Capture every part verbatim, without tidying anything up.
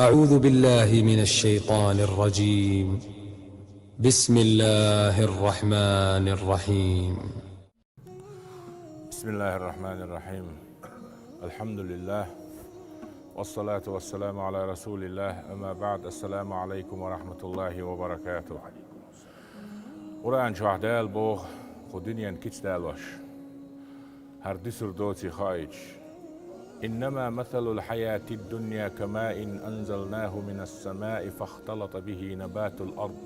أعوذ بالله من الشيطان الرجيم. بسم الله الرحمن الرحيم. بسم الله الرحمن الرحيم. الحمد لله. والصلاة والسلام على رسول الله. أما بعد. السلام عليكم ورحمة الله وبركاته. Къуръан чохь Дала боху, кху дуьненан кицдалош, хӀара дуьсур доций хаийтуш: «إنما مثل الحياة الدنيا كماء أنزلناه من السماء فاختلط به نبات الأرض».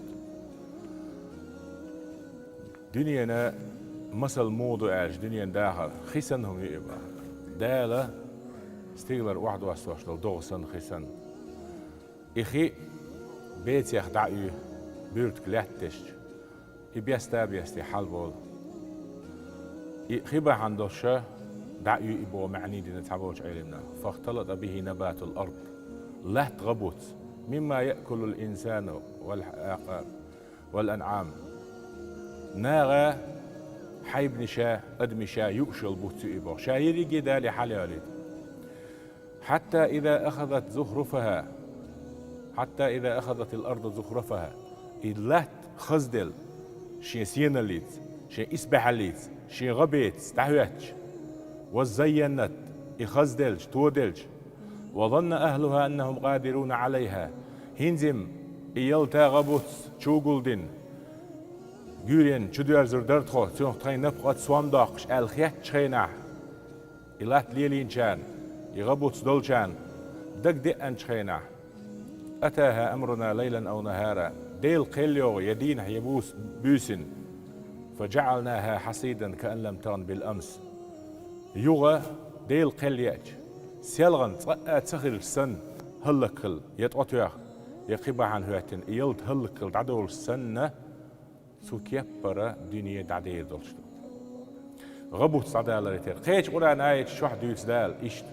Дуьненан масал муха ду аьлча, дуьненан дахар хи санна хӀума ю и боху. Дала стигалара охьадоссош долу догӀа санна хи санна. И хи бецех дӀа а оьху, буьртиг лаьтташ, и беста а бести хьалаболу. И хи бахьана долуш дӀа а оьху и боху маьӀний дина цхьаболчу Ӏеламнаха. «فاختلط به نبات الأرض». Латта гӀа буц. «مما يأكل الإنسان والأنعام». Наха, хьайбанаша, адамаша юуш йолу буц ю и боху. Ша ерриге а далий хьалайолуьйту. «حتى إذا أخذت زخرفها، حتى إذا أخذت الأرض زخرفها». И латта хазделла, шен сеналлица, шен исбаьхьаллица, шен гӀа бецаца дӀахӀоьттича, «وزينت», и хазделча, тоделча, «وظن أهلها أنهم قادرون عليها». ХӀинца-м и ялта, гӀа буц чу гулдина, гуьйренна чу доьрзур дара тхо, цунах тхайн напха а, сом доккхуш аьлла хеттачу хенахь, и латта лелийначарна, и гӀа буц долчарна дагадеанчу хенахь, «أتاها أمرنا ليلا أو نهارا», Делан кхел йогӀу я дийнахь, я буьйсанна, «فجعلناها حصيدا كأن لم تغن بالأمس». Юха, Делан кхел еача, селхана цкъа а ца хилча санна, хӀаллакьхилла, я тӀетоьхна, я кхин бахьана хӀоьттина, и ялта хӀаллакьхилла дӀадолуш санна, цу кеппара дуьне дӀадер долуш ду. ГӀа буц дӀадаларе терра. Кхечу Къуръан аяташ чохь дуьйцу Дала иштта.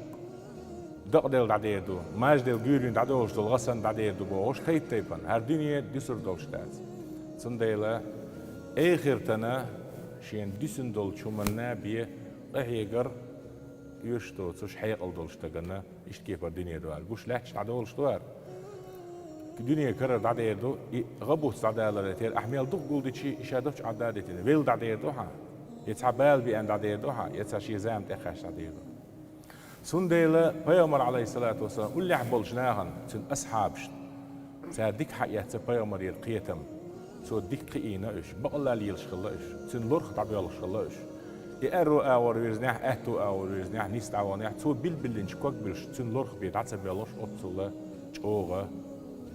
Дакъаделла дӀадер ду, мажаделла гуьйренна дӀадолуш долу гӀа санна дӀадер ду бохуш, тайп-тайпана, хӀара дуьне дуьсур долуш дац. Цундела эхартана шена дуьсина долчу хӀуманна бен къахьегар оьшуш доцуш хьекъал долуш стагана иштта кепара дуьне ду аьлла. Гуш лаьтташ дӀадолуш ду хӀара. Дуьне карара дӀадер ду, и гӀа буц дӀадаларе терра, ахь мел дукха гулдичи, и ша дагчу Ӏадда а дитина, велла дӀадер ду хьан, я цхьа бала беана дӀадер ду хьан, я цхьа шен зама тӀекхаьчча дӀадер ду. Цундела пайхамар, Ӏалайхиссалату вассалам, уллехь болчу нахана, цуьнан асхьабашна, цара дика хьаэцна пайхамарера кхетам. Цо дика кхиийна уьш, бакъалла лелаш хилла уьш, цуьнан лорах дӀабоьлхуш хилла уьш. И аьрру агӀор вирзинехь, аьтту агӀор вирзинехь, нийса дӀаваханехь, цо билбиллинчу ког билш, цуьнан лорах бен дӀа ца боьлхуш, оццула чӀогӀа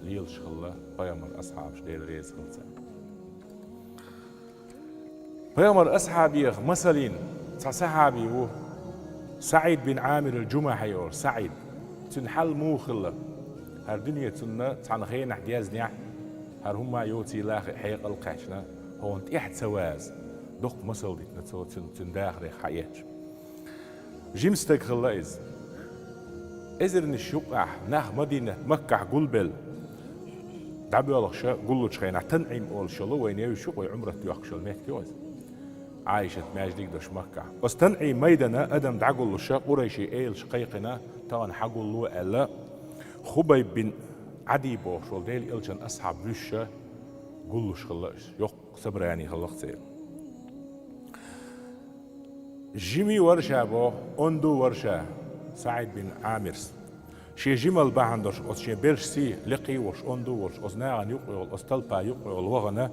лелаш хилла пайхамар асхьабаш, Дела реза хила царна. Пайхамар асхьабех масална цхьа сахьаби ву, СаӀид бин Ӏамир ал-Джумахьи олу СаӀид. Цуьнан хьал муха хилла? ХӀара дуьне цунна цхьана хенахь дезнехь, хӀара хӀумма йоцийла хи хьекъал кхаьчна, хӀунда тӀаьхьа ца ваза, доккха масал дитина цо цуьнан, цуьнан дахарех хьаэцча. Жима стаг хилла иза. Эзарнаш юкъахь нах Мадинат, Маккахь гулбелла, дӀабоьлхуша гуллучу хенахь, ТанӀим олуш йолу, вайна евзаш ю-кх, вай Ӏумрат доьхкуш йолу меттиг ю иза. Ӏайшат маьждиг долуш Маккахь. Оцу ТанӀим майдана адам дӀагуллуша, къурайшийн элаша кхайкхина, тахана хьагулло аьлла, Хубайб бин Ӏадий бохуш волу Делан элчан асхьаб вуьйш гуллуш хилла иза. Йоккха собрани хилла-кх церан. Жима вара ша боху, онда вара ша, СаӀид бин Ӏамирс. Шен жималла бахьана долуш, оцу шен белшаш сий лекхий а волуш, онда а волуш, оцу нахана юккъе йолу, оцу талпа юккъе йолу вахана,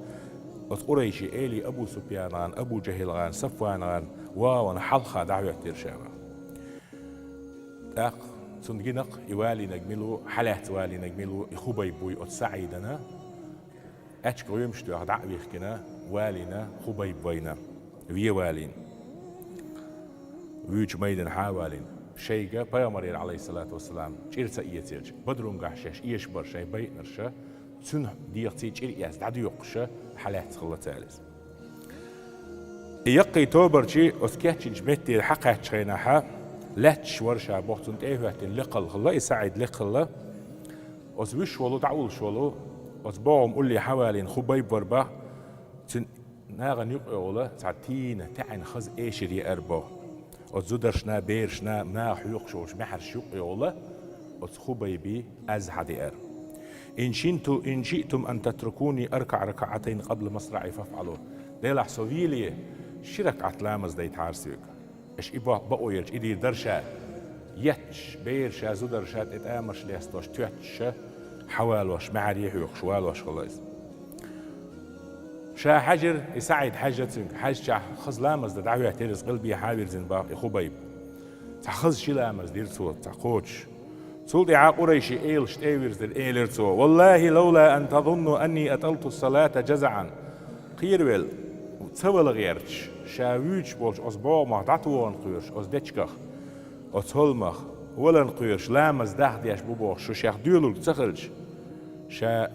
оцу къурайшийн элий Абу Суфьянгахь, Абу ЖахӀилгахь, Сафвангахь вахана хьалха дӀахӀоьттира ша боху. ТӀаккха цунна гина-кх и валийнарг мила ву, хьалаьцна валийнарг мила ву, и Хубайб вуй оцу СаӀидана. Аьчка гӀоьмаш тоьхна дӀа а вихкина, валийна, Хубайб вайна, вен валийна. Вуьйчу майдана хьа а валийна. Шайга пайхамарера, Ӏалайхиссалату вассалам, чӀир ца эцаелча, Бадрунгахь шаьш эшабар шайн байинарш, цуьнан дегӀаций чӀир эцна дӀадоькъуша, хьалаьцна хилла цара иза. И яккхий тобарчий оцу кечйинчу меттера хьакхаьчча хенахь, лаьтташ вара ша боху, цунна тӀе а хӀоьттина лекхалла хилла, и СаӀид лекхалла. Оцу вуьйш волу, дӀауллуш волу, оцу бохам улле хьавалийна Хубайб вара боху, цуьнан нахана юккъе йолу цхьа тийна, таьӀна хаза эшар еара боху. Оцу зударшна, берашна, наха хьоькхуш йолчу маьхьаршна юккъе йолу, Оцу Хубайби аз хьадеара: «Ин шинту, ин шиътум ан татрукуни аркаъ ракаъатайн къабла масраъи фафъалу». Делахь со веле, ши ракаӀат ламаз дайтахьара соьга. Аша и бо-, бакъо елча, и дийр дара ша. Етташ, бер ша, зудар ша, тӀе тӀамарш лестош, тоьтташ ша, хьавалош, маьхьарий хьоькхуш, валош хилла иза. Ша хьаьжира, и СаӀид хьаьжжа цуьнга. Хьаьжчахь, хаза ламаз дан дӀахӀоьттира иза, къилбехьа вирзина бах и Хубайб. Цхьа хаза ши ламаз дира цо, цхьа кхочуш. Цул тӀаьхьа къурайши элаш тӀе а вирзина, элира цо: «Валлахи, лавла ан тазунну анни атӀалту салата жазаъан». Кхеравелла, ца вала гӀерташ, ша вуьйцуш болчу оцу богӀамах дӀатохана кхоьруш, оцу дечигах, оцу хӀолламах валарна кхоьруш, ламаз дахдеш бу бохуш, шу шех доьлург ца хилча, ша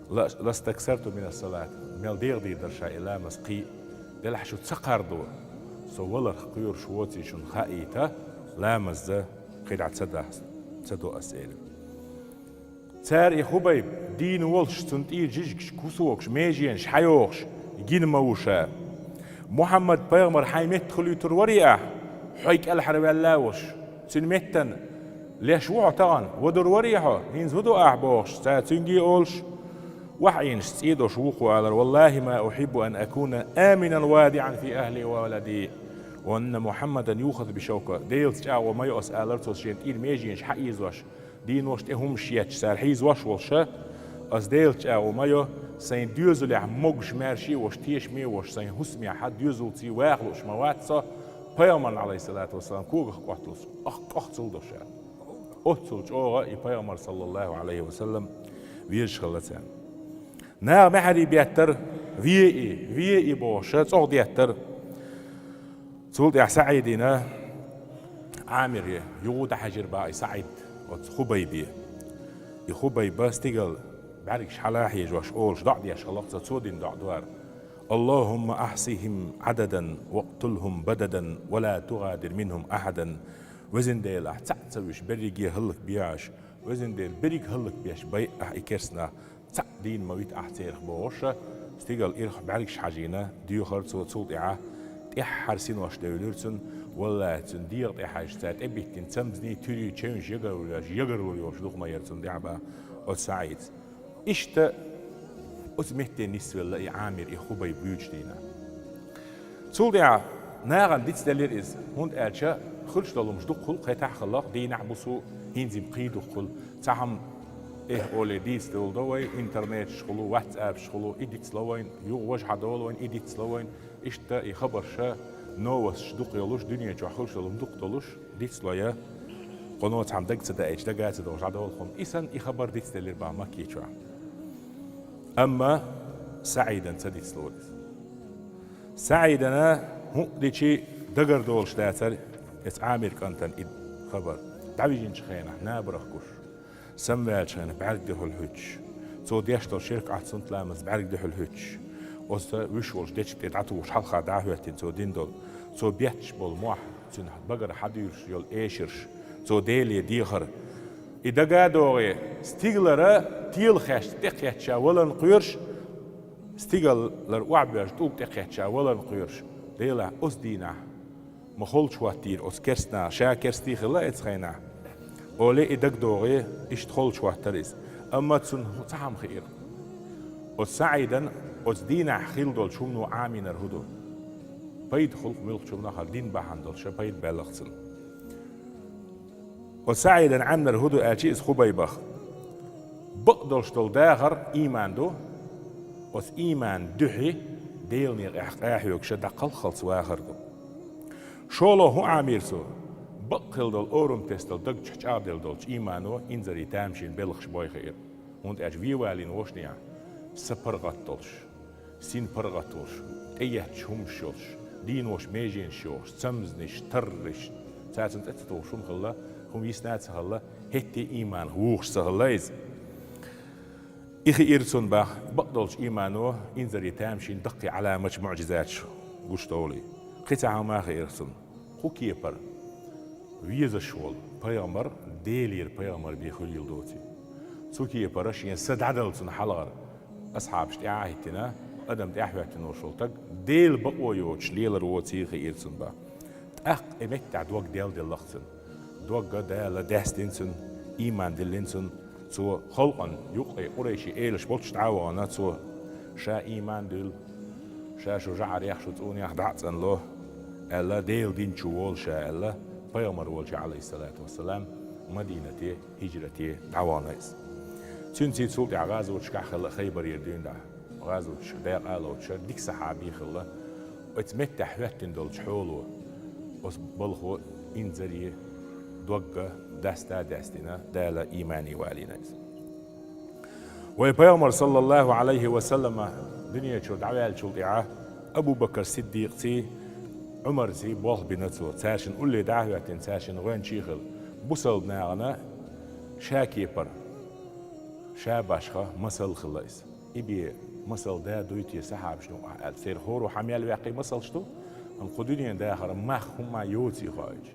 ла-, ластаксарту минас салат, мел дегӀ дийр дара ша и ламаз кхин а, делахь шу ца кхардо, со валарх кхоьруш воций шуна хаийта, ламазза кхидӀа ца дахс-, ца до ас, элира. Цара и Хубайб дийна волуш, цунна тӀера жижигаш, кусогаш, меженаш хьайохуш, гина ма ву ша. Мухьаммад-пайхамар хьайн метта хуьлуьйтур варий ахь, хьой кӀелхьарваьлла а волуш, цуьнан меттана леш ву хьо тахана, вадур варий хьо, хӀинца хӀун ду ахь бохуш, цара цуьнга а олуш, охьаӀенаш цӀий долуш вукхо алара: «Валлахи, ма ухьиббу ан акуна аминан вадиъан фи ахли ва валади, ва анна Мухьаммадан юхазу бишавка». Делаца чӀагӀо ма йо ас, алара цо, шена тӀера меженаш хьаийзош, дийнош тӀе хӀумаш етташ, цара хьийзош волуша, ас Делаца чӀагӀо ма йо, сайн доьзалехь могуш-маьрша а волуш, тешаме а волуш, сайн хӀусамехьа доьзалций ваха лууш ма вац со, пайхамарна, Ӏалайхиссалату вассалам, когах кӀотталуш, ах, къохцал до ша. Оццул чӀогӀа и пайхамар, саллаллаху Ӏалайхи ва саллам, везаш хилла царна. Наха маьхьарий беттара, ве и, ве и бохуша, цӀогӀа деттара. Цул тӀаьхьа СаӀидина Ӏамире юха дӀахьаьжира бах и СаӀид оцу Хубайбе. И Хубайба стигала бӀаьргаш хьала а хьежош, олуш доӀа деш хилла-кх цо, цо дина доӀа ду хӀара: «Аллахумма ахьсихим Ӏададан, вакътулхум бададан, ва ла тугӀадир минхум ахьадан». Везан Дела, ахь цхьаъ ца вуьйш берриге а хӀаллакбе ахь уьш. Везан Дела, берриг а хӀаллакбеш бай ахь и керста нах. Цхьаъ дийна ма вита ахь церах бохуша, стигала ирх бӀаьргаш хьажийна, доьхура цо, цул тӀаьхьа тӀаьххьара синош девлира цуьнан, валлахӀи, цуьнан дегӀа тӀе хьаьжча, цара тӀебиттина цамзний, туьрий, чевнаш ягарволуш, ягарвала йолуш дукха ма яра цунна тӀехь бах оцу СаӀида. Иштта оцу метте нисвелла и Ӏамир, и Хубайб вуьйцу дийнахь. Цул тӀаьхьа нахана дицделира иза, хӀунда аьлча хуьлуш долу хӀумаш дукха хуьлу, кхетахь а хилла-кх, дийнахь, буса, хӀинца-м кхин дукха хуьлу. Цхьа хӀума, эхь, олий дийца долу до вайн, интернеташ хуьлу, ватсапаш хуьлу, и дицло вайн, юха важа хьадолу вайн, и дицло вайн. Иштта и хабарша, новосташ дукха йолуш, дуьне чохь хуьлуш долу хӀума дукха долуш, дицло я, кхуьно цхьамма дага ца даийтча, дага ца догӀуш дӀадолу хӀума. И санна и хабар дицделира бах Макки чохь. Амма СаӀидана ца дицлора иза. СаӀидана хӀуъа дичи дагар долуш дацара эца Ӏамир кӀантана и хабар. ДӀавижинчу хенахь набарах гуш, самаваьллачу хенахь бӀаьрг дуьхьал хӀуьттуш, цо деш долу ши ракаӀат суннат ламаз бӀаьрг дуьхьал хӀуьттуш, оцу вуьш волчу дечиг тӀе дӀатухуш хьалха дӀа а хӀоьттина цо дина долу, цо бетташ болу мохь, цуьнан багара хьадуьйлуш йолу эшарш, цо Деле дехар. И дага а догӀий, стигалара тела хешна тӀекхетта ша валарна кхоьруш, стигалара охьабоьжна тӀулг тӀекхетта ша валарна кхоьруш, Делахь, оцу дийнахь ма холчу хӀоттийра оцу керста наха, ша керстий хилла эца хенахь, олий и дага догӀий, иштта холчу хӀоттара иза. Амма цунна цхьа хӀума хиира. Оцу СаӀидана оцу дийнахь хилла долчу хӀумано Ӏамийнарг хӀун ду? Пайда хуьлу-кх муьлххачу хӀуманах, хӀара дин бахьана долуш ша пайда баьлла-кх цунна. Оцу СаӀидана Ӏемнарг хӀун ду аьлча, иза Хубайбах: бакъдолуш долу дахар ийман ду, оцу ийман дуьхьа Делан некъехь къахьоьгуш дӀакхалххалц вахар ду. ШолгӀа хӀун Ӏамийра цо? Бакъ хилла долу, орам тесна долу, даг чохь чӀагӀделла долчу иймано инзаре тамашийна белхаш бой хиира. ХӀунда аьлча вен валийна вовшахнехь са паргӀат долуш, син паргӀат волуш, тӀеетташ хӀумаш йолуш, дийнош меженаш йохуш, цамзанаш, тарраш, цаьрцунна цӀе ца тухуш хӀума хилла, хӀума йисна а ца хилла, хӀетте а ийманах вухуш ца хилла иза. И хиира цунна бах, бакъдолчу иймано инзаре тамашийна даккхий Ӏаламаташ, муӀжизаташ гуш довлий. Кхин цхьа хӀума а хиира цунна. Кху кепара везаш волу пайхамар Делера пайхамар бен хуьлийла доций. Цу кепара шен са дӀадала цунна хьалхара, асхьабаш тӀаьхьа а хӀиттина, адам тӀаьхьахӀоьттина волуш волу таг Делан бакъо йоцуш лелар воций хиира цунна бах. ТӀаккха и меттехь дог делделла-кх цуьнан. Дог а Дала даьстина цуьнан, Ийман диллина цунна, цо халкъана юкъе къурайший элаш болчу дӀа а вахана, цо ша ийман дуьллу, ша шу жӀарех, шу цӀунех дӀа а цӀанло, аьлла, Делан дин чу волу ша, аьлла, пайхамар волчу, Ӏалайхиссалату вассалам, Мадинате хӀижрате дӀавахана иза. Цуьнца цул тӀаьхьа гӀазоташкахь хилла Хайбарера дуьйна дӀа. ГӀазоташ декъа а лоцуш, дика сахьаби хилла. Оцу меттехь хӀоьттина долчу хьоло, оцу балхо инзаре, догга даста а даьстина, Дала иймане валийна иза. Вай Пайхамар, саллаллаху Ӏалайхи ва саллама, дуьне чуьра дӀаваьллачул тӀаьхьа Абу Бакр Сиддикъций, Ӏумарций болх бина цо. Цаьршинна улле дӀа а хӀоьттина, цаьршинна гӀоьнчий хилла. Бусалба нахана ша кепара, ша башха масал хилла иза. И бен масал да дуй те сахьабашна юкъахь аьлла? Церан хӀора хьан мел ваьккхий масалш ду? Амма кху дуьненан дахаран мах хӀумма йоций хоуьйтуш.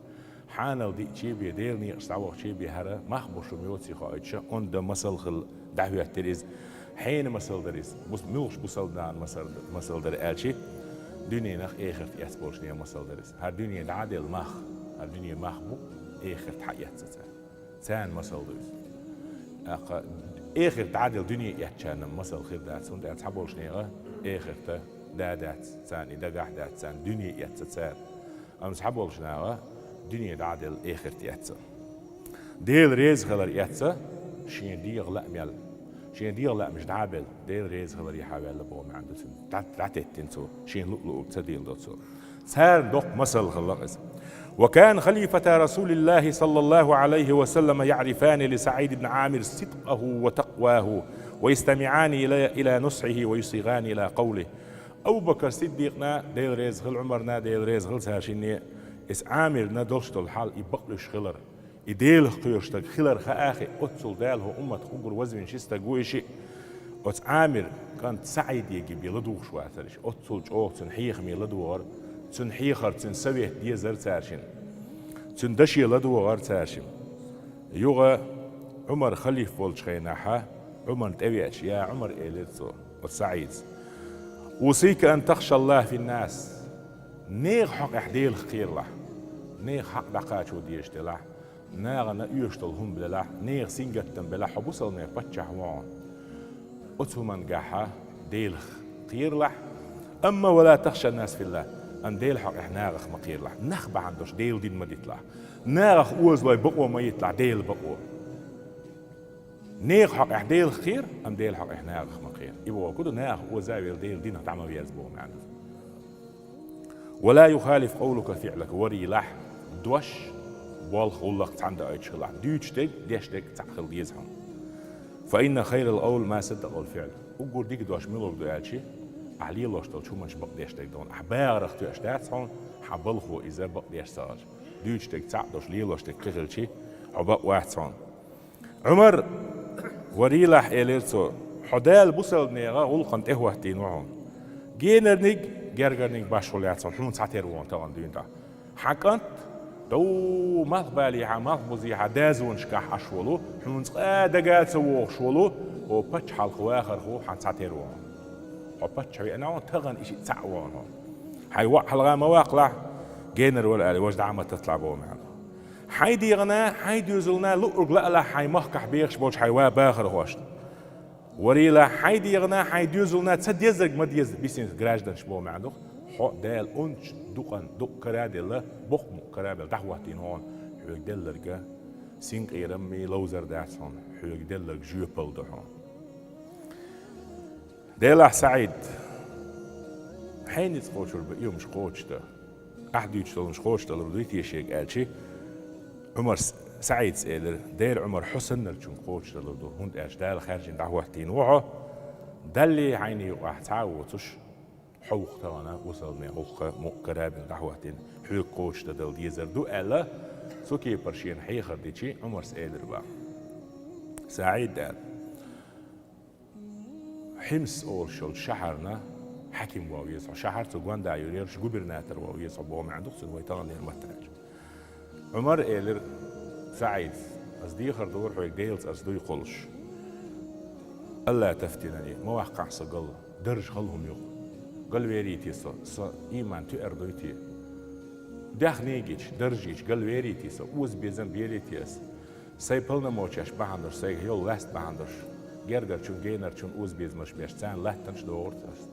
Хьанал диъчий бен, Делан некъаш дӀавахчий бен хӀара мах бу шума йоций хоуьйтуш, онда масал хилла дӀахӀоьттира иза. Хьенан масал дара иза? Бус-, муьлхачу бусалба нахана масал, масал дара аьлчи, дуьненах эхарт эцна болчу нехан масал дара иза. ХӀара дуьне дӀа а делла мах, хӀара дуьне мах бу, эхарт хьаэцна цара. Царна масал ду иза. ТӀаккха эхарт дӀа а делла дуьне эцначарна масал хир дац, хӀунда аьлча цхьаболчу нехан эхарта да дац царна, и дагахь дац царна, дуьне эцна цара. Амма цхьаболчу наха дуьне дӀа а делла эхарт эцна. Дела реза хилар эцна, шен дегӀан лаа мел, шен дегӀан лаамаш дӀа а белла, Дела реза хиларехьа ваьлла боху маьӀна ду цуьнан. ДӀа-, дӀатеттина цо, шена луъ-луъург ца дийла до цо. Царна доккха масал хилла иза. وكان خليفتا رسول الله صلى الله عليه وسلم يعرفان لسعيد بن عامر صدقه وتقواه ويستمعان إلى، إلى نصحه ويصغيان إلى قوله. Абу Бакр Сиддикъна, Дела реза хила, Ӏумарна, Дела реза хила цара шинне, иза Ӏамирна долуш долу хьал и бакълуьйш хилар. И Делах кхоьруш стаг хилар хаа хи, оццул Дала хӀу умматах уггар вазвина ши стаг ву и шиъ. Оцу Ӏамир кӀант СаӀиде гиби ладугӀуш вацара иш. Оццул чӀогӀа цуьнан хьехаме ладогӀар, цуьнан хьехар, цуьнан совет дезара цаьршинна. Цуьнан даше ладогӀара цаьршимма. Юха Ӏумар халиф волчу хенахьа, Ӏумарна тӀевеача, я Ӏумар, элира цо, оцу СаӀида: «أوصيك أن تخشى الله في الناس». Нехан хьокъехь Делах кхералахь. Нехан хьакъ дӀакхачо дезаш делахь, нахана оьшуш долу хӀума белахь, нехан сингаттам белахь, хьо бусалбанийн паччахь ву хьуна. Оцу хӀумангахьа Делах кхералахь. Амма «ولا تخشى الناس في الله», амма Делан хьокъехь нахах ма кхералахь. Нах бахьана долуш Делан дин ма диталахь. Нахах озалой бакъо ма йиталахь, Делан бакъо. Нехан хьокъехь Делах кхера, амма Делан хьокъехь нахах ма кхера. И бохург ду, нахах оза а велла, Делан динах дӀа ма верза боху маьӀна ду. «ولا يخالف قولك فعلك», варелахь, дош, болх, гӀуллакх цхьаьна даийтуш хилахь. Дуьйцуш дерг, деш дерг цхьаъ хила деза хьуна. «فإن خير القول ما صدق الفعل». Уггар дика дош муьлург ду аьлчи, ахь лелош долчу хӀуманаш бакъдеш дерг ду хьуна. Ахь багӀарах тоьаш дац хьуна, хьан балхо иза бакъдеш ца хилча. Дуьйцуш дерг цхьаъ долуш, лелош дерг кхин хилчи, хьо бакъ вац хьуна. Ӏумар, варелахь, элира цо, хьо Дала бусалба нехан гӀуллакхана тӀехӀоттийна ву хьуна. Генарниг, гергарниг башхо яц хьуна, хьуна цхьатера ву хьуна тахана дуьйна тӀехь. Хьан кӀант, дов малхбалехьа, малхбузехьа, дазонашкахь Ӏаш волу, хьуна цкъа дага а ца вогӀуш волу, хьо пачхьалкх вахарх ву, хьан цхьатера ву хьуна. Хьо паччахь веана хьуна, тахана и шиъ цхьаъ ву хьуна. Хьайн воӀ хьалха ма ваккхалахь, генар вара аьлла, важа дӀа а ма татталахь боху маьӀна. Хьайн дегӀана, хьайн доьзална луъург лаалахь хьайн махкахь бехаш болчу хьайн ва бахархошна. Варелахь, хьайн дегӀана, хьайн доьзална ца дезарг ма деза бисина гражданаш боху маьӀна ду-кх. Хьо Дала ончу дукъан дукъ кара а делла, боккха мукъ кара а белла дӀахӀоттийна хьуна, хьоьга делларг синкъерам а, ловзар дац хьуна, хьоьга делларг жоьпалла ду хьуна. Делахь, СаӀид, хьенан ницкъ кхочур бу и хӀумаш кхочушдан? Ахь дуьйцуш долу хӀумаш кхочушдалур дуй те шега аьлчи, Ӏумар, СаӀида элира: «Дера, Ӏумар, хьо саннарчуьнга кхочушдалур ду, хӀунда аьлча Дала хаьржина дӀахӀоттийна ву хьо. Далле хьайна юкъахь цхьа а воцуш, хьо ву-кх тахана бусалбанийн гӀуллакх мукъ кара а белла дӀахӀоттийна, хьоьга кхочушдан дала дезар ду», — аьлла, цу кепара шена хьехар дичи, Ӏумара элира боху: «СаӀид, — аьлла, — Хьимс олуш йолчу шахьарна хьаьким ван веза хьо, шахьар цу гонаха йолуш губернатор ван веза хьо», — боху маьӀна ду-кх цуьнан вай таханлера маттахь аьлча. Ӏумара элира СаӀида: «Ас дехар дора хьоьга, Делаца ас дуй кхуллуш. ألا تفتنني, ма ваккхахь со гал, даржа хала хӀума ю-кх. Галвер те со, сан ийман тоьар дуй те? Даьхни гича, даржа гича галвер те со, оза безам бер те ас? Сай полномочеш бахьан долуш, сайга йолу ласт бахьан долуш, гергарчун, генарчун озабезамаш беш, царна латтанаш догӀурца ас.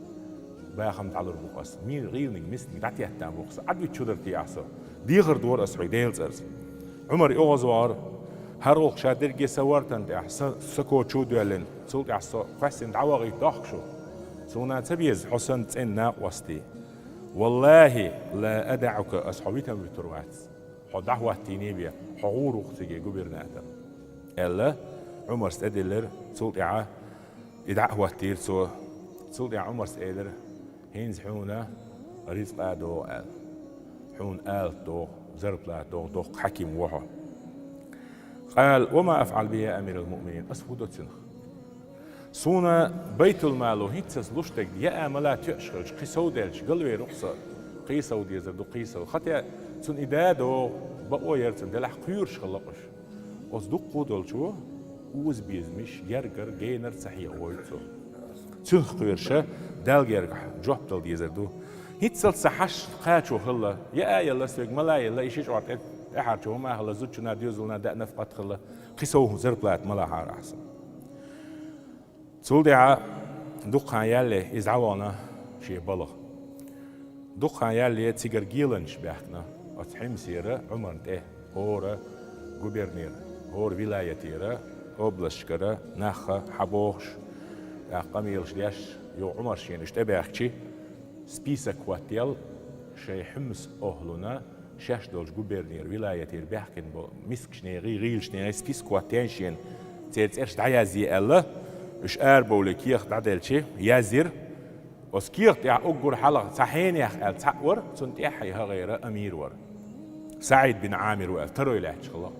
Бахам дӀалур бу-кх ас. Мин гӀийланиг, мисканиг дӀатеттан бу-кх со. Ӏад вичча хӀун дар те ахь со? Дехар дора ас хьоьга Делан цӀарца. Ӏумар и оьгӀазвахара, хӀара гӀуллакх ша дерриге сан вартан тӀехь, сан, сан коча чу а доьллина, цул тӀаьхьа со кхоьссина дӀавахийта дохку шу. Суна ца беза хьо санна цӀена накъостий. Валлахи, ла адаӀука, ас хьо витам вуьтур вац. Хьо дӀахӀоттийне бен, хьо гӀур ву-кх циге губернатор, аьлла, Ӏумарс тӀедиллира, цул тӀаьхьа и дӀа а хӀоттийра цо. Цул тӀаьхьа Ӏумарс элира: «ХӀинца хьуна рицкъа а догӀу», аьлла. «Хьуна алат догӀу, зарплата догӀу, доккха хьаким ву хьо». Къала: «Ва ма афӀалу бихӀи, я амирал муъминин?» Ас хӀун до цуьнах? Суна байтулмало хӀинцца ас луш дерг яа мала тоьаш хилча, кхин сов делча, галвер ву-кх со. Кхин сов дезар ду, кхин сов. Хатта цунна и да догӀу, бакъо яра цунна, делахь кхоьруш хилла-кх уьш. Оцу дуккха а долчо озабезамаш, гергара, генара ца хьегӀа войла цо. Цунах кхоьруш а, Далла гергахь жоп дала дезар ду. ХӀинццалц сан хьашт кхачо хилла, яа а елла соьга, мала а елла, и ши чкъор тӀе, тӀаьхьарчу хӀума а хилла, зудчунна, доьзална даьӀа нафкъат а хилла, кхин сов зарплата мала хьара ахь сан. Цул тӀаьхьа дукха хан ялале иза дӀавахана шен балха. Дукха хан ялале цигара геланчаш баьхкина оцу Хьимсера Ӏумарна тӀе, хӀора губернера, хӀора вилаятера, областашкара нах хьабохуш, тӀаккха къамелаш деш, юха Ӏумар шена уьш тӀебаьхкича, список хӀоттаелла, шайн Хьимс охӀлуна шаьш долчу губернера, вилаятера баьхкина болу мискачу нехан, гӀийлачу нехан список хӀоттаелла шена, церан цӀераш дӀаязъе аьлла, уьш арабовлий кехат дӀаделча, язйира. Оцу кехат тӀехь уггар хьалха цхьа хьенех аьлла цхьаъ вара, цунна тӀаьххье хӀара амир вара. СаӀид бин Ӏамир ву аьлла, второй лаьтташ хилла.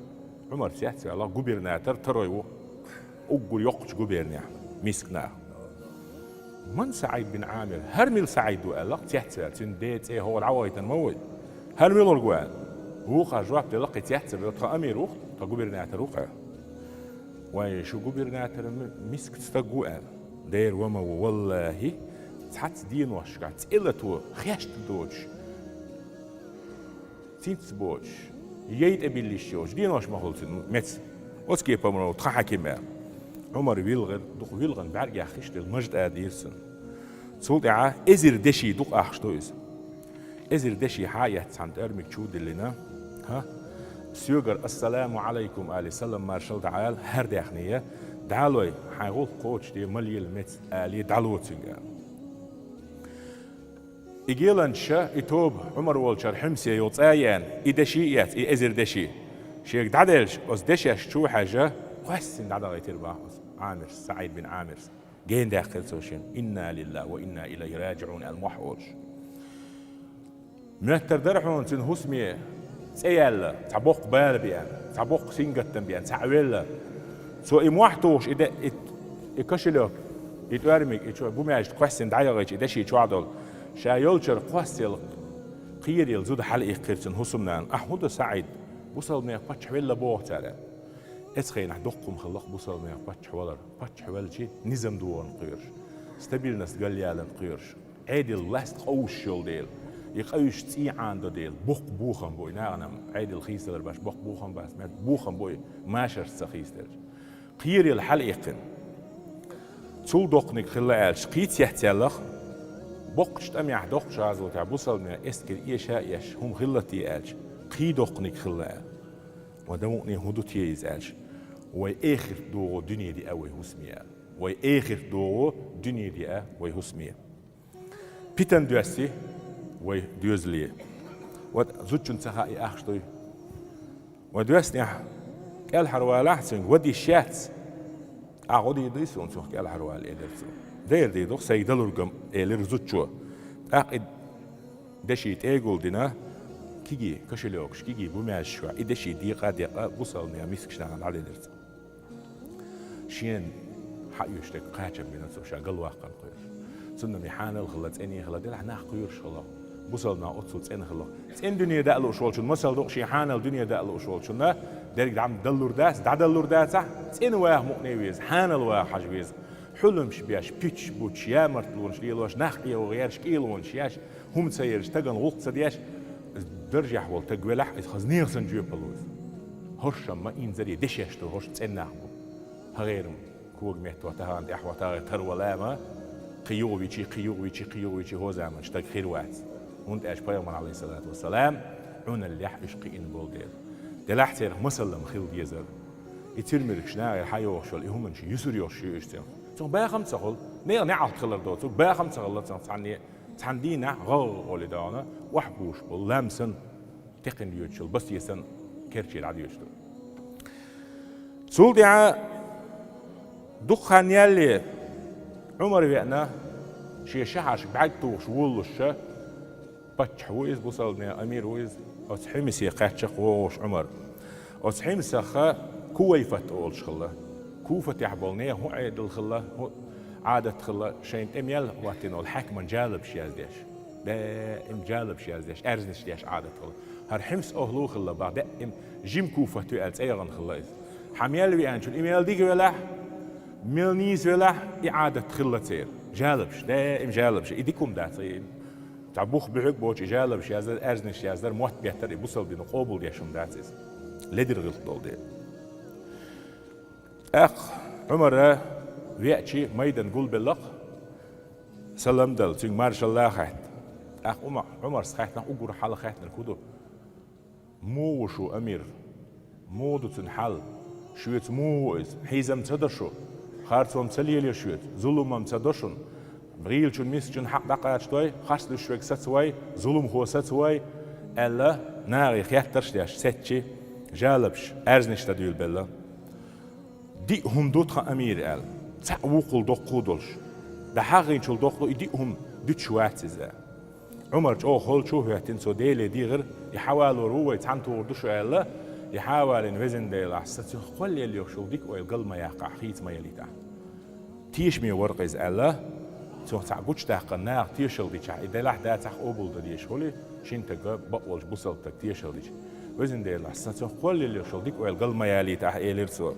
Ӏумар цецваьлла, губернатор второй ву. Уггар йоккхачу губернехь миска нах. «Ман СаӀид бин Ӏамир? ХӀара мила СаӀид ву?» аьлла, цецваьлла. Цуьнан ден цӀе хӀокху дӀавахийтина ма ву иза. «ХӀара муьлхарг ву?» аьлла. Вукхо жоп делла, кхин цец а бевлла: «Тхан амир ву-кх, тхан губернатор ву-кх», аьлла. «Вай, шу губернатор ми-, миска стаг ву», аьлла. «Дера ва ма ву, валлахӀи, цхьацца деношкахь цӀе лато хеста доцуш, цинца боцуш, яй тӀе билла йиш йоцуш денош ма хуьлу цуьнан меца. Оцу кепара ма ву тхан хьаким», аьлла. Ӏумар вилгӀира, дукха вилгӀана бӀаьргех хиш делла мажа тӀадийра цунна. Цул тӀаьхьа эзар деши дукха ахча ду иза. Эзар деши хьа а эцна, цхьана тӀоьрмиг чу а диллина, хӀа, соьгара «Ассаламу Ӏалайкум» алий, салам-маршалла дӀаала, хӀара даьхни, «Дала вай, хьайн гӀуллакх кхочушде, ма лела меца», алий, дӀало цуьнга. И геланчаша, и тоба Ӏумар волчара Хьимсе йолу цӀа а еана, и деши а эцна, и эзар деши, шега дӀаделча, оцу дешаш чу а хьаьжна, кхоьссина дӀадахийтира боху оцу Ӏамирс, СаӀид бин Ӏамирс. Гена даьккхира цо шена: «Инна лиллахӀи ва инна илайхӀи раджиӀун», аьлла, мохь олуш. Моьттур дара хьуна цуьнан хӀусаме цӀе яьлла, цхьа боккха бала беана, цхьа боккха сингаттам беана, цхьаъ велла. Цо и мохь тухуш, и де-, и, и кошелёк, и тӀоьрмиг, и чу бумажаш кхоьссина дӀаяхийтича, и деши чохь долу, ша йолчара кхоссаелла, кхеръелла зуда хьалаиккхира цуьнан хӀусамнана: «Ахь хӀун до, СаӀид? Бусалба нехан паччахь велла боху цара», аьлла. Эцу хенахь доккха хӀума хилла-кх бусалба нехан паччахь валар. Паччахь велча, низам догӀарна кхоьруш, стабильность галъяларна кхоьруш, Ӏедал, власть къовсуш йолу дела, и къуьйсуш цӀий Ӏанадо дела, боккха бохам бу и нахана, Ӏедал хийцалур бац, боккха бохам бац, мел бохам бу и машарца ца хийцаделча. Кхеръелла хьалаиккхина. Цул доккханиг хилла аьлча, кхин цецъяьлла-кх, боккхачу тӀамехь, доккхачу гӀазотехь бусалба нехан эскар эша а эшна, хӀума хилла те аьлча, кхин доккханиг хилла аьлла. Вайн дан мукъане хӀун ду те иза аьлча, вай эхарт догӀу дуьне деа вай хӀусаме аьлла. Вай эхарт догӀу дуьне деа вай хӀусаме. Питана доьссий вай доьзале. Вот зудчунна ца хаьа и ахча дуй. Вай доьссинехь кӀелхьарвалахь цуьнга, вада йиш яц. Ахь гӀо дийр дуй суна цунах кӀелхьарвала, элира цо. Дера дийр ду-кх, сайга далург-м, элира зудчо. ТӀаккха и деши тӀегул дина, кегий кошелёкаш, кегий бумажаш чохь и деши декъа а декъна, бусалба нехан мискачу нахана дӀаделира цо. Шена хьаоьцуш дерг кхачам бина цо, ша галваккхарна кхоьруш. Цунна-м и хьанал хилла, цӀена хилла, делахь нах кхоьруш хилла. Бусалба нах оццул цӀена хилла. ЦӀена дуьне даа лууш волчунна масал ду-кх, шен хьанал дуьне даа лууш волчунна дерг дӀа-м даллур дац, дӀадаллур дацахь, цӀена ваха мукъане веза, хьанал ваха хьажа веза. Хьулламаш беш, пичча буташ, ямартлонаш лелош, нах эгӀо гӀерташ, кӀелонаш еш, хӀума ца елча, стагана гӀуллакх ца деш, даржехь волу стаг велахь, иза хаза нехан санна жоьпалла ву иза. ХӀоршам ма инзаре дешеш ду, хӀорш цӀеннах бу. ХӀагӀерам кога метто тахана тӀехьо тагӀе тарвала ма, кхин югӀвичи, кхин югӀвичи, кхин югӀвичи хӀо заман штаг хир вац. ХӀунда аьлча пайхамар, алейхиссалату вассалам, Ӏуналлехь уьш кхиъна болу дела. Делахь церах масаллам хила дезар. И цирмиргаш нагӀе хьайогӀуш йолу, и хӀуманаш юсур йолуш ю уьш цунах. Цунах бахам ца хуьлу, нехан неӀалт хилар доцург, бахам ца хилла цунах цхьанне, цхьана дийнахь гӀагӀа гӀоли догӀана, охьабуш болу лам санна, текхина йоьдуш йолу басе санна, керчера дӀадоьдуш ду. Цул тӀаьхьа дукха хан ялале, Ӏумар веана, шен шахьаршка бӀаьрг тухуш волалуш ша, паччахь ву иза, бусалбанийн амир ву иза, оцу Хьимсе кхаьчча вогӀуш Ӏумар. Оцу Хьимсах Кувайфат олуш хилла. Куфатехь болу нехан хӀун Ӏедал хилла, хӀун Ӏадат хилла, шайна тӀе мел хӀоттийна волу хьаькаман жалабаш яздеш. Даим жалабаш яздеш, аьрзнаш деш Ӏадат хилла. ХӀара Хьимс охьалу хилла бах, даим жима Куфат ю аьлла цӀе яхана хилла иза. Хьан мел веанчул, и мел дика велахь, мел нийса велахь, и Ӏадат хилла церан. Жалабаш, даим жалабаш. И дика хӀума дац, и цхьа бух буьхьиг боцу и жалабаш яздар, аьрзнаш яздар, мотт беттар, и бусалба дина къобал деш хӀума дац иза. Ледира гӀиллакх долу дела. ТӀаккха Ӏумара веачи майдан гулбеллакх, салам дала, цуьнга маршалла хаьттина. ТӀаккха Ӏума-, Ӏумарс хаьттина, уггар хьалха хаьттинарг хӀун ду? Муха ву шу, амир? Муха ду цуьнан хьал? Шуьца муха ву иза? Хьийзам ца до шу? Харцом ца лелайо шуьца? Зулумам ца до шуна? ГӀийлачун, мискачун хьакъ дӀакхачадой, харц луьйш верг сацавой, зулумхо сацавой, аьлла, нагӀе хеттарш деш, сецчи, жалабаш, аьрзнаш дан дуьйлабелла. Диъ хӀума ду тхан амира аьлла. Цхьаъ вукхул доккху долуш. ДӀахьагӀийначул доккху и диъ хӀума дуьтуш вац иза. Ӏумар чӀогӀа холчу а хӀоьттина, цо Деле дийгӀира, и хьавалор ву вай, цхьаьна тухур ду шу аьлла, и хьавалийна везан Делахь, сан цуьнах кхоллаелла йолуш йолу дика ойла гал ма яккхахь, хийца ма ялийтахь. Тешаме вара-кх иза аьлла, цунах цхьаъ гучудаьккхина наха тешалла дичахь, и делахь дацахь къобал дан дезаш хуьлий, шина стага, бакъволчу бусалба стага тешалла дича. Везан Делахь, сан цунах кхоллаелла йолуш йолу дика ойла гал ма ялийтахь, элира цо.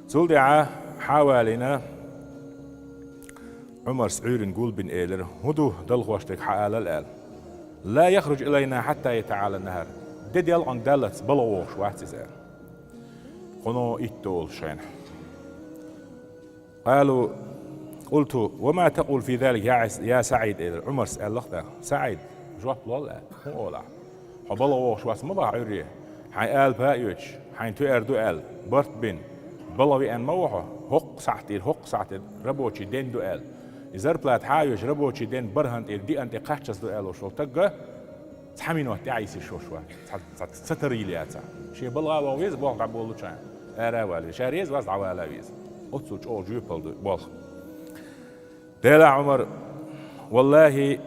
Цул тӀаьхьа хьавалийна Ӏумарс Ӏуьйрина гулбина элира: «ХӀун ду, далхош дерг хьан алал?» – аьлла. «Ла яхруджу илайна хьатта ятаӀала нахьар». Де делкъанга даллалц балха вогӀуш вац иза аьлла. Кхуно итт олуш шайна. Къалу, къулту, ва ма такъулу фи залик, я Ӏис-, я СаӀид, элира. Ӏумарс аьлла-кх тӀаккха: «СаӀид, жоп лол аьлла, хӀун олахь? Хьо балха вогӀуш вац ма бахьа Ӏуьйре? Хьайн алапа а оьцуш, хьайна тоьар ду аьлла, барт бина, балха веана ма ву хьо? ХӀокху сахьтера, хӀокху сахьтера рабочий ден ду аьлла, и зарплата хьан а оьцуш, рабочий ден бархӀанна тӀера диъанна тӀе кхаччалц ду аьлла волуш волу стаг цхьа минот тӀаьхьа йисина йиш йолуш вац, цхьа, цхьа, цхьа тара йилла яцахь. Шен балха а ваха веза, болх дӀаболучхьана, ара а вала веза. Ша реза вац, дӀавала а веза». Оццул чӀогӀа жоьпалла ду болх. Делахь, Ӏумар, валлахӀи,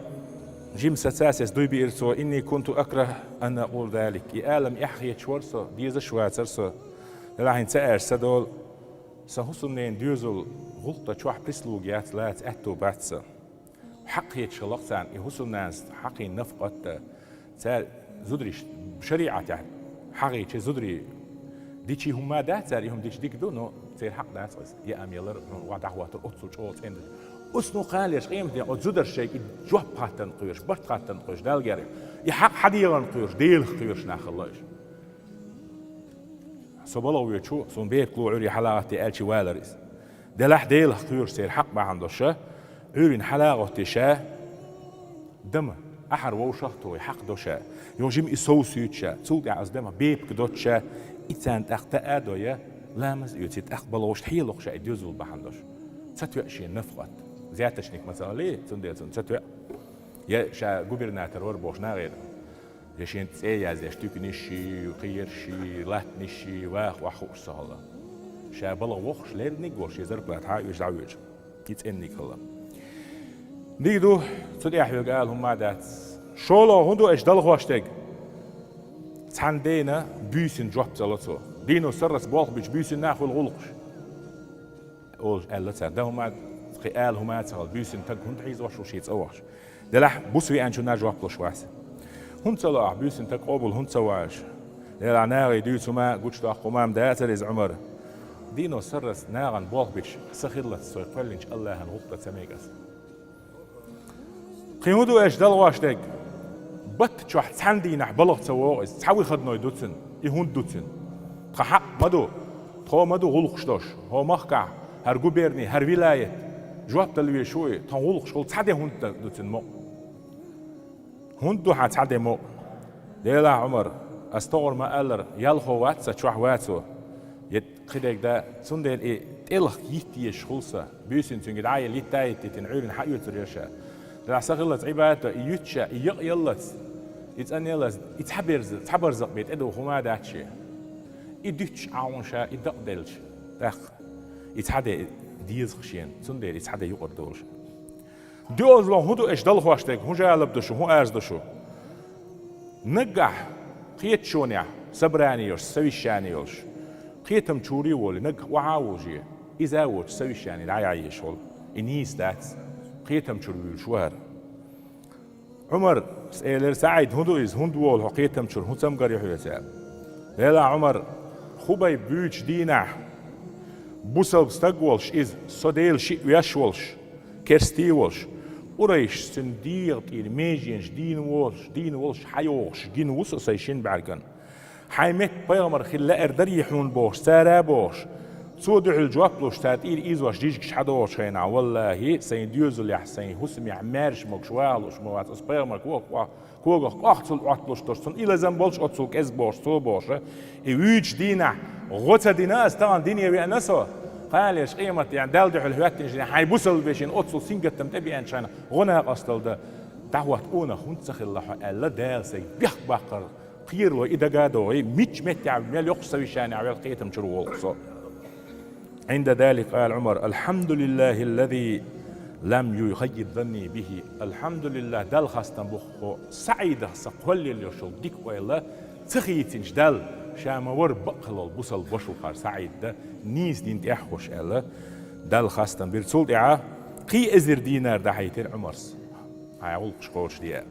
жима сацасе дуй биира цо: «Инни кунту акрахӀу ан акъула залик». И алам эхь хеташ вара со, дезаш а вацара со. Делахь хӀинца ца аьлча ца долу, сан хӀусамненан доьзал гӀуллакх дан чохь прислуга яц, лаца аьтто бац сан. Хьакъ хеташ хилла-кх царна и хӀусамнанас хьакхийна нафакъат а, цара зударий шариӀатехь хьагӀийча зударий дичий хӀума ма дац цара, и хӀума дича дика ду, но церан хьакъ дац иза. Яа мелар, хьуна охьа дӀахӀоттар оццул чӀогӀа цӀена ду. Оцу ну кхана леш къематден оцу зударша шайга жоп хаттан кхоьруш, барт хаттан кхоьруш, Далла герга, и хьакъ хьан дегӀан кхоьруш, Делах кхоьруш нах хилла уьш. Со балха воьдучу, суна бепиг ло Ӏуьйре хьалагӀатта аьлчи валара иза. Делахь Делах кхоьруш церан хьакъ бахьана долуш ша, Ӏуьйрина хьалагӀоттий ша, дама, ахьар вовшах а тухий, хьакха до ша, йо жима и совсуьйту ша, цул тӀаьхьа аса дама бепиг доцу ша, и царна тӀаккха таа а дой, ламаз а оьций, тӀаккха балхошта хьелокх ша и доьзал бахьана долуш. Ца тоьа шен нафакъат. Взяточник ма ца хилий, цундела цунна ца тоьа. Я ша губернатор вара бохуш нагӀера. Я шен цӀе яздеш, туьканаш, кхераш, латтанаш, ваха охьахууш ца хилла. Ша балха вохуш, лерниг а волуш, шен зарплата хьан а оьцуш дӀавоьдуш. И цӀенниг хилла. Дика ду, цу тӀехь верг ала хӀума а дац. ШолгӀа хӀун ду аша далхош дерг? Цхьана дена буьйсанна жоп ца ло цо. Дийно сарралц болх бича буьйсанна а хуьлу гӀуллакхаш. Олуш аьлла цара, дан хӀума, кхин ала хӀума а ца хилла, буьйсанна стаг хӀунда хьийзош ву шен цӀа вахча? Делахь, буса веанчунна жоп луш вац. ХӀунда ца ло ахь, буьйсанна стаг къобал хӀунда ца ву аша? Делахь, нагӀий дуьйцу хӀума, гучудоккху хӀума ма дацара иза, Ӏумар. Дийно сарралц нахана болх бича, сан хиллалц сой кхоьллинчу АллахӀан гӀуллакх дан ца мега аса. Кхин хӀун ду аша далхош дерг? Батта чохь цхьана дийнахь балха ца вогӀу иза, цхьа выходной ду цуьнан, и хӀунда ду цуьнан? Тхан хьакъ ма ду, тхо ма ду гӀуллакхаш долуш, хӀокху махкахь, хӀара губерни, хӀара вилаят, жоп дала везаш ву и, тхан гӀуллакхаш хуьлу цхьа де хӀунда ду цуьнан мукъа? ХӀунда ду хьан цхьа де мукъа? Делахь, Ӏумар, ас тохара ма-аллара, ялхо вац сан чохь вацо, я кхидерг да, цундела и тӀелхьа йитта езаш хуьлу сан, буьйсанна цуьнга дӀа а елла, йитта а йиттина, Ӏуьйранна хьаоьцур яра ша. Делахь сан хиллалц Ӏибадато, и юьтуш а, и якъаяллалц, и цӀанъяллалц, и цхьа берза, цхьа барзакъ бен тӀедуха хӀума а дац шен. И дуьтуш Ӏа хьуна ша, и дакъаделча, тӀаккха и цхьа де деза-кх шена, цундела и цхьа де юкъара долуш. Доьазалло хӀун ду аша далхош дерг, хӀун жалоб ду шу, хӀун арз ду шу? Наггахь кхеташонехь собрани йолуш, совещани йолуш, кхетам чуьра а волий, наггахь охьа а вужий, иза а воцуш совещани дӀаяхьа езаш волу. И нийса дац, кхетам чуьра вуьйлуш ву хӀара. Ӏумар, ас элира, СаӀид, хӀун ду иза, хӀунда волу хьо кхетам чуьра, хӀун цамгар ю хьоьца аьлла. Делахь, Ӏумар, Хубайб вуьйчу дийнахь, бусалба стаг волуш иза, со Делан шиъ веш волуш, керстий волуш, къурайшаша цуьнан дегӀан тӀера меженаш дийна волуш, дийна волуш, хьайогӀуш гина ву со сайн шина бӀаьргана. Хьайн метта пайхамар хила лаьара дарий хьуна бохуш, цара а бохуш, цо дуьхьал жоп луш, цара тӀера ийзош жижигаш хьадогӀучу хенахь, валлахӀи, сайн доьзалехь, сайн хӀусамехь маьрша могуш ваха лууш ма вац аса пайхамар кога-, когах кӀохцал Ӏотталуш долуш, цунна и лазам болуш оццул кӀезиг бохуш, цо бохуш, и вуьйчу дийнахь гӀо ца дина аса, тахана дине веана со, кханалерчу къематдийнахь Далла дуьхьал хӀоьттинчу дийнахь, хьайн бусалба вешина оццул сингаттам тӀебеанчу хенахь гӀо накъосталла дан, дӀахӀотта къонах хӀунда ца хилла хьо аьлла, Дала сайга бехк баккхар кхерало и дага а догӀий, мичча меттехь мел йоккхачу совещанехь велла кхетам чуьра волу со. عند ذلك قال عمر: الحمد لله الذي لم يخيب ظني به. АлхьамдулиллахӀ, Далла хастам бу хьо, СаӀидах сан кхоллаелла йолуш йолу дика ойла ца хийцинчу Далла, ша ма-варра бакъ хилла волу бусалба ваша ву хӀара СаӀид дан, нийса дин тӀехь а хуш аьлла, Далла хастам бира. Цул тӀаьхьа кхин эзар динар дӀахьийтира Ӏумарс, хьайн гӀуллакхаш кхочушде аьлла.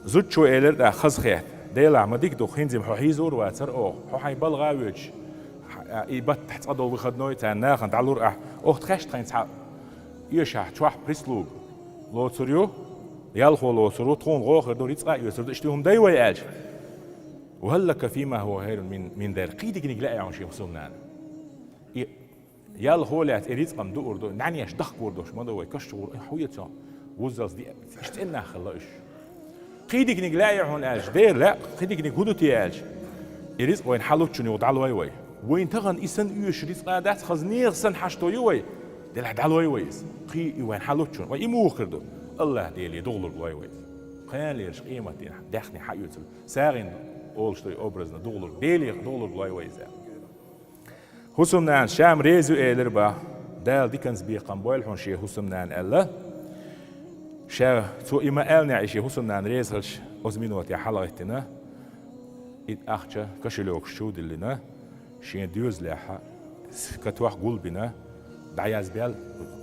Зудчо элира тӀаккха хазахетта: «Делахь, ма дика ду-кх, хӀинца-м хьо хьийзор а вацара оха, хьо хьайн балха а воьдуш, хьа-, и баттахь цкъа долу выходной царна нахана дӀалур ахь, оха тхаьш тхайна цхьа оьшахь чохь прислуга лоцур ю, ялхо лоцур ву, тхуна гӀо а хир ду, рицкъа а оьцур ду, иштта хӀума дай вай?» — аьлча: «وهل لك فيما هو خير من، من ذلك». Кхин диканиг лаьа хьуна шен хӀусамнана. И ялхо лаьцна и рицкъа-м дуур ду, нӀаьнеш дахкор долуш ма ду вай, каш чу гӀур, хьуьйцу вуззалц диъ, иштта цӀеннах хилла уьш. Кхин диканиг лаьий хьуна аьлча, дера лаьа, кхин диканиг хӀун ду те аьлча, и рицкъа вайна хьалуччун юха дӀалой вай. Вайна тахана и санна оьшуш рицкъа дац, хаза нехан санна хьашто ю вай. Делахь дӀалой вай иза. Кхин и вайна хьалуччун, вай и муха хир ду? АллахӀ Деле духалург лой вай иза. Кханалерчу къематдийнахь даьхни хьаоьцург, сагӀина олуш ду и образно духалург, Деле духалург лой вай иза. ХӀусамнана ша-м реза ю элира бах, Дала диканца бекхам бойла хьуна шен хӀусамнана аьлла. Ша, цо и ма-аьллинехь, и шен хӀусамнана реза хилча, оцу миноте хьалагӀиттина, и ахча кошелёкаш чу а диллина, шен доьзалехь, с-, катох гулбина, дӀаязбаьлла,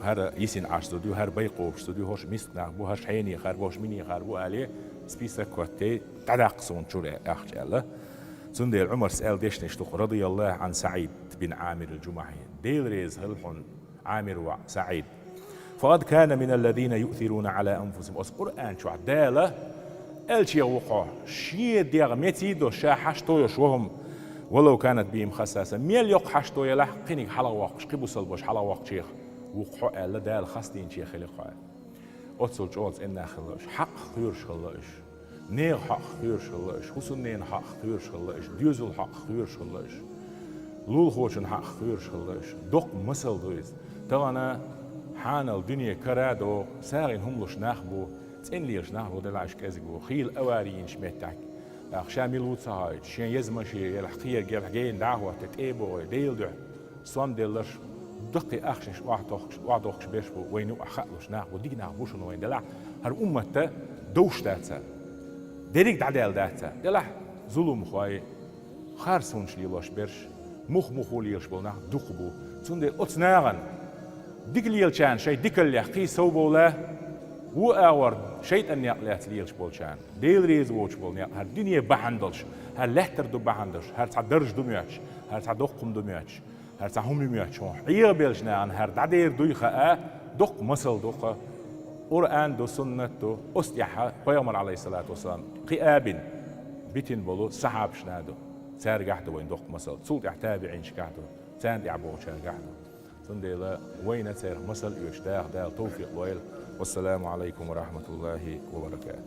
хӀара йисина Ӏаш зуда ю, хӀара байкъобаш зуда ю, хӀорш миска нах бу, хӀорш хьенехар бу, хӀорш минехар бу, алий, список кхоьттий, дӀадаккха суна чуьра ахча аьлла. Цундела Ӏумарс аьлла дешнаш ду-кх, رضي الله عن سعيد بن عامر الجمحي. Дела реза хила хьуна, Ӏамир воӀ СаӀид. فقد كان من الذين يؤثرون على أنفسهم. Оцу Къуръан чохь Дала аьлла чех ву-кх хьо, шен дегӀ меций до ша хьашт тойош вахӀума, ولو كانت بهم خصاصة. Мел йоккха хьашт тоелахь, кхиниг хьалагӀвоккхуш, кхин бусалбаш хьалагӀвоккхучех ву-кх хьо аьлла, Дала хастийначех хили-кх хьо. Оццул чӀогӀа цӀеннах хилла уьш, хьакъах кхоьруш хилла уьш, нехан хьакъах кхоьруш хилла уьш, хӀусамненан хьакъах кхоьруш хилла уьш, доьзал хьакъах кхоьруш хилла уьш, лулахочун хьакъах кхоьруш хилла уьш. Доккха масал ду иза. Тахана хьанал дуьне кара а догӀу, сагӀина хӀума луш нах бу, цӀена лелаш нах бу, делахь уьш кӀезиг бу. Хийла авари йинчу меттехь, тӀаккха ша мила ву ца хьаьжча, шен еза машен елахь, кхерг елахь, гена дӀа а хӀоттий, тӀе а бохий, Делан дуьхьа сом делларш, даккхий ахчанаш охьадохкуш, охьадохкуш берш бу, вайна юкъахь хаалуш нах бу, дика нах бу шуна вайн, делахь хӀара умматта довш дац цара. Дерриг дӀадаьлла дац цара. Делахь зуламхой, харц хӀуманаш лелош берш, мух-мухо лелаш болу нах дукха бу. Цундела оцу нахана дика лелачарна шайн дикаллех кхин сов бовла, вон агӀор шайтӀан некъ лаьцна лелаш болчарна, Дела реза воцуш болу некъ, хӀара дуьне бахьана долуш, хӀара лаьттара ду бахьана долуш, хӀара цхьа дарж ду моьттуш, хӀара цхьа доккха хӀума ду моьттуш, хӀара цхьа хӀума ю моьттуш, хьуна хьехабеллачу нахана хӀара дӀадер дуй хаа, доккха масал ду-кх. Къуръан ду, суннат ду, оцу тӀехь пайхамар, Ӏалайхиссалату вассалам, кхин а бина, битина болу сахьабашна ду. Цаьргахь ду вайн доккха масал. Цул тӀаьхьа табиӀинашкахь ду. Царна тӀаьхьа бохучаьргахь ду. Цундела вайна царах масал оьцуш даха Дала товфикъ лойла. Вассаламу алайкум ва рахматуллахи ва баракатух.